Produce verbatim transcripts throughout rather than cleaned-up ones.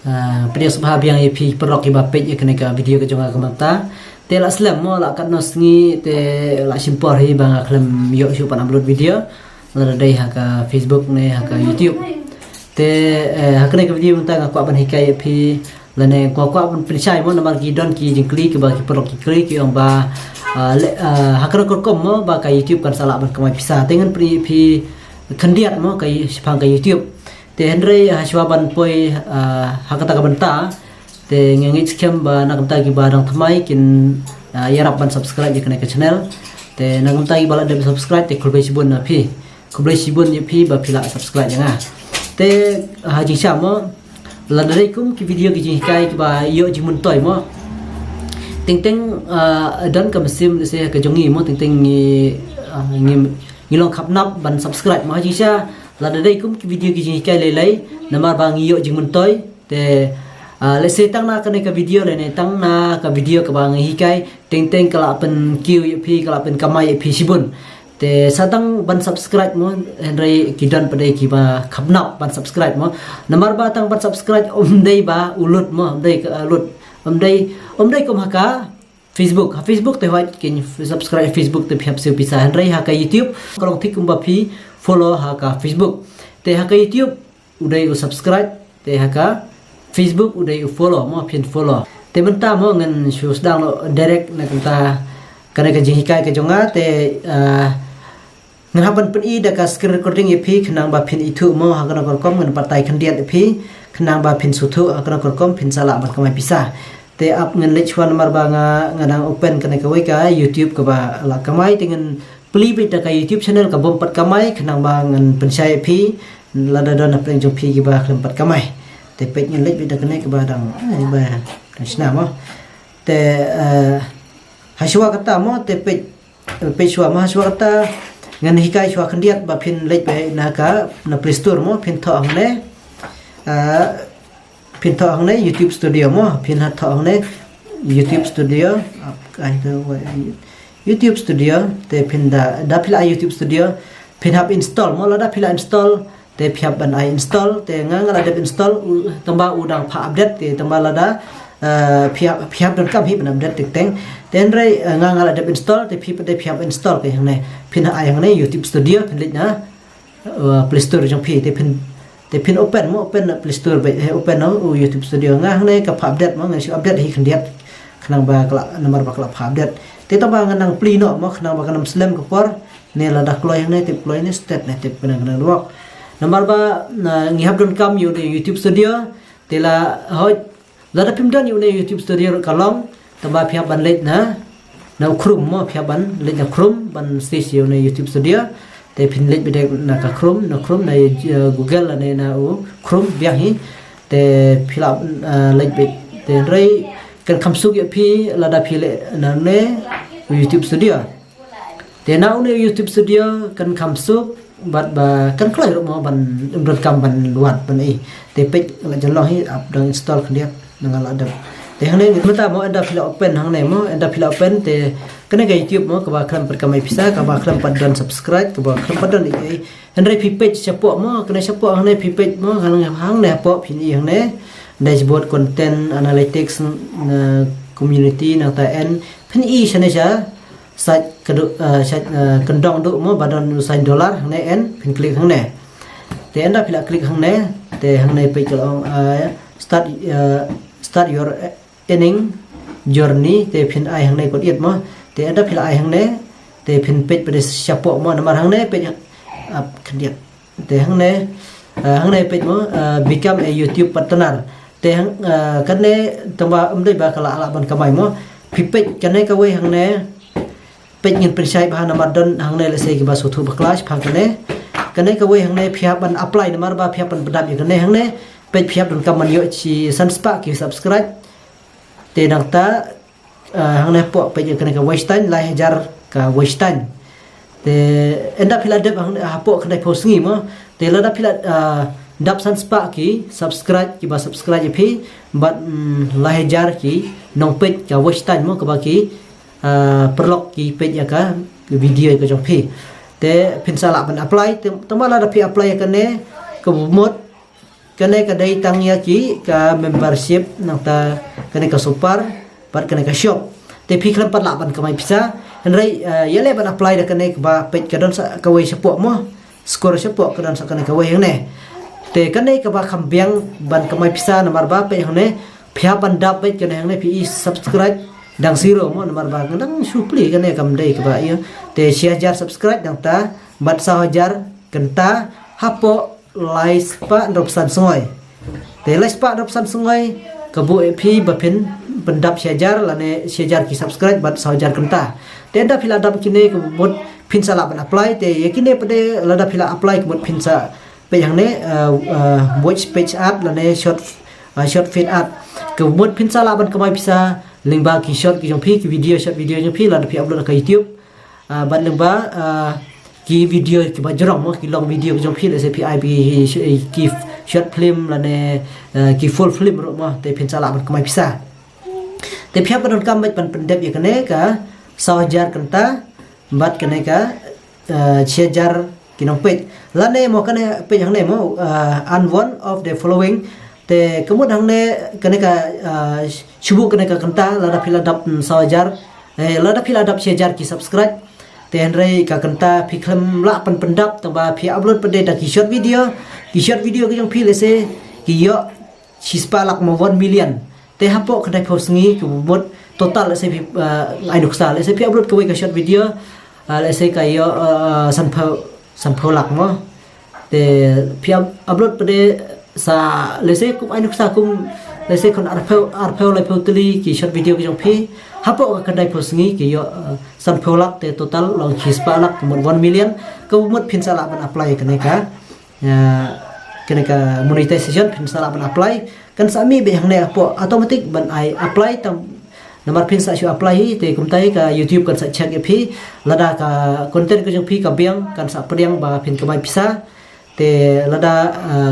Ah, pdiang sngewbha biang ïa phi paralok kiba peit ïa kane ka video ka jong nga ka mynta. Te la slem mo, la katno sngi te la shim por hi ba nga khlem ïoh shuh ban upload video. Lada dei ha ka Facebook ne ha ka YouTube. Te eh, ha kane ka video mynta nga kwah ban hikai ïa phi lane kwah kwah ban pynshai mo, namar ki don ki jingkylli kiba ki paralok ki kylli ki ong ba ah, le- ah, ha kane ka rukom mo ba ka YouTube kan sa lah ban kamai pisa. Te ngan pyni ïa phi khyndiat mo ka shaphang ka YouTube. Te hynrei ha shuwa ban poi ah, ha kata ka bynta, te nga ngeit skhem ba na ka bynta kiba dang thymmai kin ah, ïarap ban subscribe ïa kane ka channel. Te na ka bynta kiba la dep subscribe te khublei shibun na phi. Khublei shibun ïa phi ba phi la subscribe ïa nga. Te ha jingshisha mo, lada dei kum ki video ki jinghikai kiba ïoh jingmyntoi mo, teng teng ah, don ka mynsiem lehse ka jong ngi mo, teng teng ngi ah, ngi ngi long khapnap ban subscribe mo. Ha jingshisha lada dei kum ki video ki jinghikai lei lei, namar ba ngi ïoh jingmyntoi. Te ah, lehse tang na kane ka video lane tang na ka video kaba ngi hikai, teng teng ka la pynkiew ïa phi, ka la pynkamai ïa phi shibun. Te sa tang ban subscribe mo, hynrei ki don pat de kiba khapnap ban subscribe mo. Namar ba tang ban subscribe ym dei ba u lut mo, ym dei ka lut. Ym dei, ym dei kum ha ka Facebook. Ha Facebook te hooid kin subscribe Facebook te phi hap siew pisa, hynrei ha ka YouTube ka long thik kumba phi follow ha ka Facebook. Te ha ka YouTube u dei u subscribe, te ha ka Facebook u dei u follow mo, phin follow. Te mynta mo ngan shu sdang noh direct na ka bynta kane ka jinghikai ka jong nga. Te ah, ngan hap ban pyni da ka screen recording ïa phi khnang ba phin ithuh mo, ha kano ka rukom ngan batai khyndiat ïa phi khnang ba phin sngewthuh ha kano ka rukom phin sa lah ban kamai pisa. Te ap ngan leit shuwa namar ba nga nga dang open kane kawei ka YouTube kaba la kamai. Te ngan plie beit da ka YouTube channel ka bym pat kamai khnang ba ngan pynshai ïa phi lada don na pdeng jong phi kiba khlem pat kamai. Te peit ngan leit beit da kane kaba dang ai ba dang shna mo. Te eh, ha shuwa kata mo, te peit peit shuwa mo, ha shuwa kata ngan hikai shuwa khyndiat ba phin leit beit na ka na Play Store mo, phin thoh hangne. Ah, phin thoh hangne YouTube Studio mo, phin ha thoh hangne YouTube Studio. Ap ai to wa- YouTube Studio, te phin da da phi la ai YouTube Studio, phin hap install mo, lada phi la install te phi hap ban ai install. Te nga nga la dep install u, tang ba u dang pha update, te tang ba lada eh, phi hap phi hap donkam hi ban update teng teng. Te hynrei eh, nga nga la dep install, te phi pat de phi hap install. Te hangne phin ai hangne YouTube Studio, phin leit na eh, Play Store jong phi, te phin te phin open mo, open na Play Store beit, eh, open na u YouTube Studio. Nga hangne ka pha update mo, ngan shu update hi khyndiat khnang ba ka la, namar ba ka la pha update. Te tang ba ngan nang plie noh mo khnang ba kan ym slem ka por. Ne lada kloi hangne, tip kloi ne, step ne, tip kane kane wok. Namar ba na ngi hap donkam ïa u ne YouTube Studio. Te la hooid, lada phim don ïa u ne YouTube Studio ruh ka long. Tang ba phi hap ban leit na na u Chrome mo, phi hap ban leit na Chrome ban search ïa u ne YouTube Studio. Te phin leit beit na ka Chrome, na Chrome, na eh, Google lane na u Chrome biang hi. Te phi la eh, leit beit, te hynrei kan kham suk ïa phi lada phi leit na ne u YouTube Studio. Te na u ne u YouTube Studio kan kham suk bad ba kan kloi ruh mo ban ym donkam ban wad ban i. Te peit la jan long hi, ap dang install khyndiat na nga la dep. Te hangne mynta mo, ynda phi la open hangne mo, ynda phi la open te kane ka YouTube mo, kaba khlem pat kamai pisa, kaba khlem pat don subscribe, kaba khlem pat don i ei. Hynrei phi peit shapoh mo, kane shapoh hangne phi peit mo, hangne, hangne hapoh phin i hangne dashboard, content, analytics, eh, community, nangta en phin i shane sha sait ka du, eh, sait, eh, kyndong duh mo, ba don u sign dollar hangne, en phin click hangne. Te ynda phi la click hangne, te hangne peit ka la ong eh, start eh, start your earning journey, te phin ai hangne kot iet mo. Te ynda phi la ai hangne, te phin peit pat de shapoh mo, namar hangne peit ap khyndiat. Te hangne eh, hangne peit mo, eh, become a YouTube partner. Te hang eh, kane tang ba ym dei ba ka la lah ban kamai mo. Phi peit kane kawei hangne, peit ngin pynshai bha namar don hangne lehse kiba sngewthuh bakla shaphang kane. Kane kawei hangne phi hap ban apply namar ba phi hap ban pyndap ïa kane hangne. Peit phi hap donkam ban ïoh shi san spah ki subscribe. Te nangta eh, hangne hapoh peit ïa kane ka watch time, lai hajar ka watch time. Te ynda phi la dep hangne hapoh khyndai phew sngi mo. Te lada phi la eh, dap san spah ki subscribe, kiba subscribe ïa phi bad mm, lai hajar ki nongpeit ka watch time mo, kaba ki eh, paralok ki peit ïa ka video ka jong phi. Te phin sa lah ban apply, te tang ba lada phi apply ïa kane ka mut kane ka dei tang ïa ki ka membership, nangta kane ka super bad kane ka shop. Te phi khlem pat lah ban kamai pisa. Hynrei, eh, ïaleh ban apply da kane kaba peit ka don sa kawei shapoh mo. Score shapoh ka don sa kane kawei hangne. Te kane kaba kham biang ban kamai pisa namar ba peit hangne phi hap ban dap beit kane hangne phi i subscribe dang zero mo namar ba dang shu plie kane kam dei kaba ïa. Te shi hajar subscribe nangta bad saw hajar kynta hapoh lai spah hynriewphew san sngewbha. Te lai spah hynriewphew san sngewbha ka buh ïa phi ba phin pyndap shi hajar lane shi hajar ki subscribe bad saw hajar kynta. Te ynda phi la dap kine ka mut phin sa lah ban apply te ïa kine pat de lada phi la apply ka mut phin sa peit hangne, eh, eh, watch page ad lane short, eh, short feed ad. Ka mut phin sa lah ban kamai pisa lyngba ki short ki jong phi, ki video, short video jong phi lada phi upload ha ka YouTube. Ah, bad lyngba, ah, ki video kiba jrong mo, ki long video ki jong phi, lehse phi ai ki, ki short film lane, ah, ki full film ruh mo, te phin sa lah ban kamai pisa. Te phi hap ban donkam beit ban pyndep ïa kane ka saw hajar kynta bad kane ka, ah, shi hajar ki nongpeit. Lane mo kane peit hangne mo, ah, earn one of the following. Te ka mut hangne kane ka, ah, shu buh kane ka kynta lada phi la dap, mm, saw hajar. Eh, lada phi la dap shi hajar ki subscribe. Te hynrei ka kynta phi khlem lah ban pyndap tang ba phi upload pat de da ki short video. Ki short video ki jong phi lehse ki ïoh shi spah lak mo one million. Te hapoh khyndai phew sngi ka mut total lehse phi, ah, ai nuksa. Lehse phi upload kawei ka short video. Ah, lehse ka ïoh, ah, san phew, san phew lak mo. Te phi up-, upload pat de sa lehse kum ai nuksa kum lehse khun arphew, arphew laiphew tylli ki short video ki jong phi. Hapoh ka khyndai phew sngi ki ïoh, eh, san phew lak te total long shi spah lak ka mut one million. Ka mut phin sa lah ban apply kane ka, eh, kane ka monetization phin sa lah ban apply. Kan sa mih beit hangne hapoh automatic ban ai apply tam Namar phin sa shu apply hi, te kumta hi ka YouTube kan sa check ïa phi, lada ka content ka jong phi ka biang kan sa pdiang ba phin kamai pisa. Te lada, ah,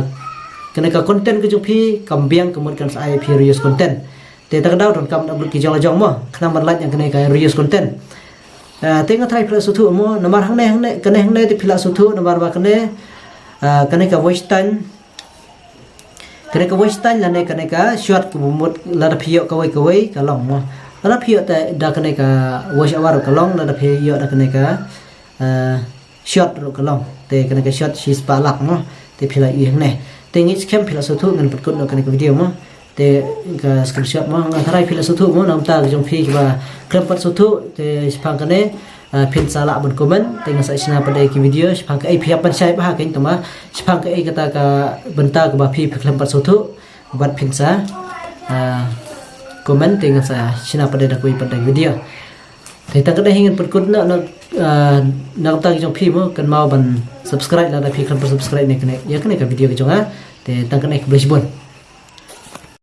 kane ka content ka jong phi kam biang ka mut kan sa ai phi reuse content. Te ta ka daw donkam upload ki jong la jong mo, khnang ban lait ïa kane ka reuse content. Ah, te nga tharai phi la sngewthuh mo, namar hangne hangne, kane hangne te phi la sngewthuh namar ba kane, ah, kane ka watch time Kane ka watch time lane kane ka short ka mut lada phi ïoh kawei kawei ka long mo. Lada phi ïoh te da kane ka watch hour ka long, lada phi ïoh da kane ka, eh, short ruh ka long. Te kane ka short shi spah lak mo. Te phi la ïoh ne. Te ngi skhem phi la sngewthuh ngan pynkut noh kane ka video mo. Te ka screenshot mo nga tharai phi la sngewthuh mo, namar ta ka jong phi kiba khlem pat sngewthuh te shaphang kane. Ah, phin sa lah ban comment, te ngan sa shna pat de ki video shaphang kaei phi hap ban shai bha kein tama shaphang kaei kata ka bynta kaba phi phi khlem pat sngewthuh bad phin sa, ah, comment te ngan sa shna pat de da kawei pat de video. Te tang katne hi ngan pynkut na, na, ah, na kata ki jong phi mo kynmaw ban subscribe lada phi khlem pat subscribe ne kane ïa kane ka video ka jong nga. Te tang katne, khublei shibun.